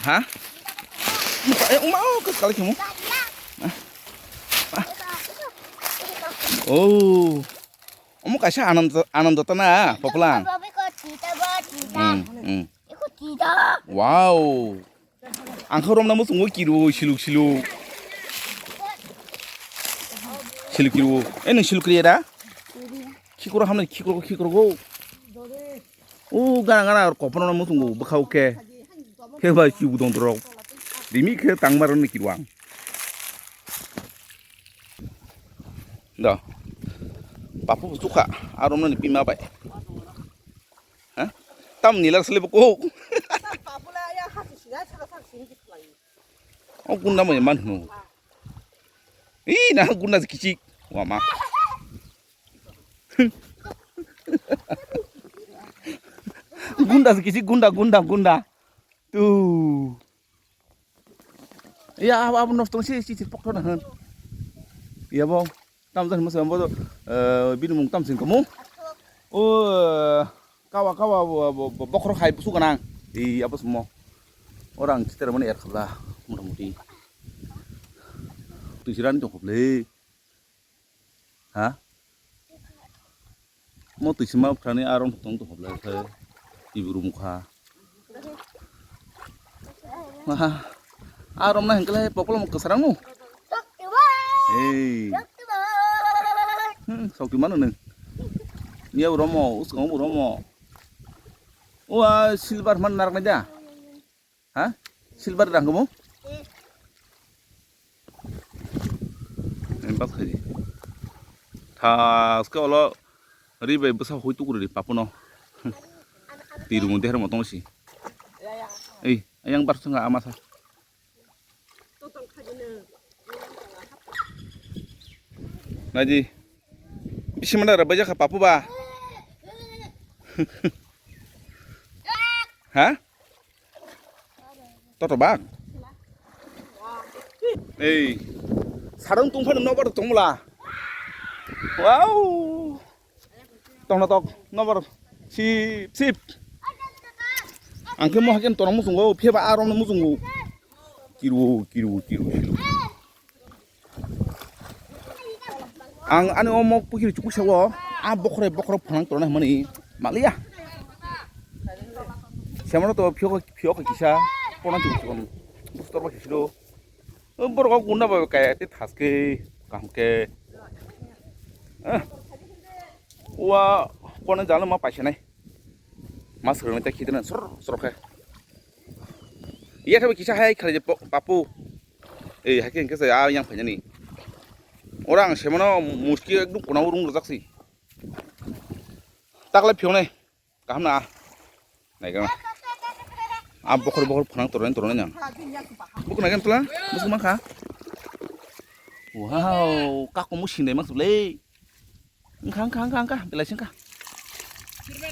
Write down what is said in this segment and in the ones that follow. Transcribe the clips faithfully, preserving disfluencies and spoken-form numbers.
Ha? Muka, eh, uma, oh, ke sekali kamu. Oh. Omo kaisa Anand, Anand tana, Poplang. Hmm, hmm. Wow. Ang khe romna muchungo kiru siluk siluk. Siluk kiru. Eh, nwng siluk kriya da? Khikoro hamle khikoro khikoro go. O gana gana kophano muchungo bwkhao khe. Khe bai kibu dong dorok. Rimi khe tangma rwni kiru ang. Da. Papu chukha, a romnani bima bai. Ha? Tam nila sele buko. O gunda mo man hnu. Ih, na gunda kichik. Wama. Gunda kichik, gunda, gunda, gunda. Tu. Ya, abo, abo nosto si, si, si, pokto na han. Ya, bo. Tam jan masa, bo, eh, bini mung tam sing kamu. O, eh, kawa, kawa, bo, bo, bo, bokhorok hai busu ganang. Di, abo semua. Orang citra mana air khabla, mota moti. Tu siran tu khoble. Ha? Mo twi sima phrani arom tong tong hoblai khe tiburu mukha. Maha. Arom na hengkle popolo mo kwsarang nu. Ei. Hmm, sokti mano nung. Niya romo, uskang romo. Wa silver man narak na da. Ha? Silver rang kamu? Empat khaji. Thaske olo ri bai bwsa hui tukuri ri papuno. Tiru mo deher mo tong si. Ei, ayang bar sunga amasa. Naji. Bisi mana ra baja kha papu ba. Ha? Toto bak. Ei. Sarung tungphano nobar tongmula. Wow. Tongna tok nobar. Sip sip. Ang khe moha khe torong muchungo, pheba arom muchungo. Kiru kiru kiru kiru. Ang ani o mok pukhiri chuku sawo, a bokhorok bokhorok phanang torna hwnmani maliya. Semano to phiyok phiyok kisa pona chuku chuku. Bustor ba kisiro. O borok o gunda ba kaya te thaske kaham ke. Eh. Wa kona jalo ma paisa nai. Mas rwna ta khitna sor sor khe. Iya thabo kisa hai khali je papu. Ei, hai khe hwnkhe se a yang phainani. Ora ang semano muski ekdum kona urung rwjak si. Taklai phiyoknai. Kaham na. Nai khe. A bokhor bokhor phunang tornai tornai nang. Buku nai khe tula. Buku mankha. Wow, kakumu sindai mak tule. Wngkha wngkha wngkha wngkha belai singkha.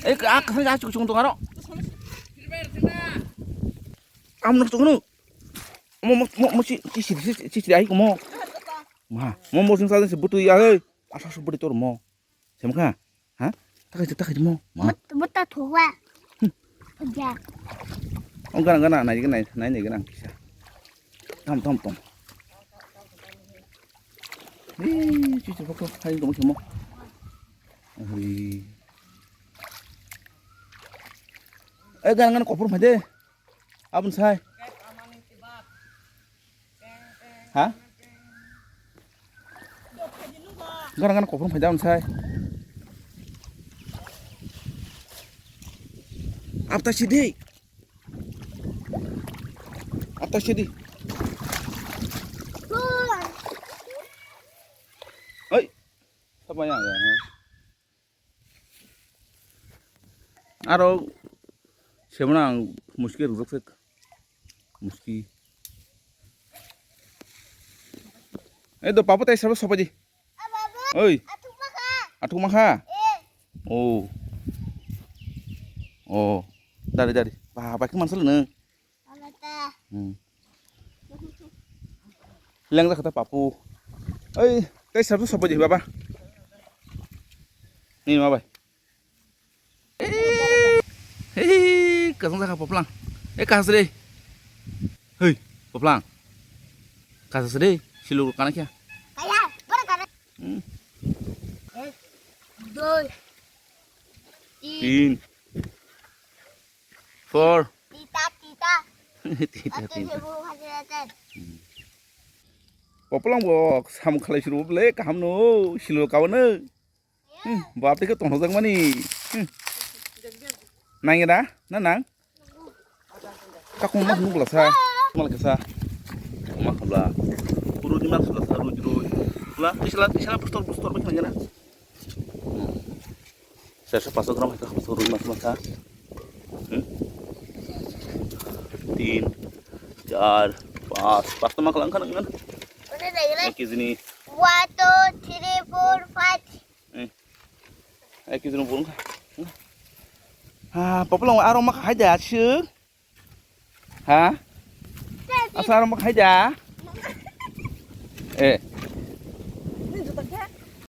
Ei a kwthang a chuchung tong aro. Am nok tong no. Mo mo mo mo chi chi chi chi chi ai ko mo. Ma mo mo sing sa se butu ya he. Asa su butu tor mo. Sem kha. Ha? Takai takai mo. Ma. Buta thuwa. Ja. Ong gana gana nai gana nai nai gana kisa. Tam tam tam. Hei, chuchu bokto hai dong khemo. Hei. Eh, gan gan kopor phai de. Abun sai. Ha? Gan gan kopor phai de abun sai. Apta sidi. Apta sidi. Oi. Sapa yang ya? Aro semana ang muski rujak sek. Muski. Eh, do papu tai sabo sopaji. Oi. Atuk makha. Oh. Oh. Dari dari. Bah, bah, kemana sih lu? Hmm. Leng kata papu. Oi, tai sabo sopaji baba. Ni ma bai. Hei, kasang saka poplang. Eh, kasre. Hei, Boplang. Kasa sedih, silu kana kya? Kaya, mana kana? Hmm. Eh, doi. Tin. Tin. Four. Tita, tita. Tita, tita. Boplang bo sam khalai suru ble kaham no, silu kawan no. Hmm, bap tike tong hojak mani. Hmm. Nang ya da? Na nang? Kakung mak nuk lasa. Mal kasa. Mak bla. Uru di mal kasa ru ru. Bla, tisla tisla pustor pustor mak nang ya na. Hmm. Sesa pasok gram ka pustor mak mak sa. Hmm. Tin, char, pas, pas to mak lang kan kan. Ek kg ni. One, two, three, four, five. Eh. Eh, kizun burung ka. Ha, Boplang aro mak hai da chu. Ha? Asa aro mak hai da. Eh.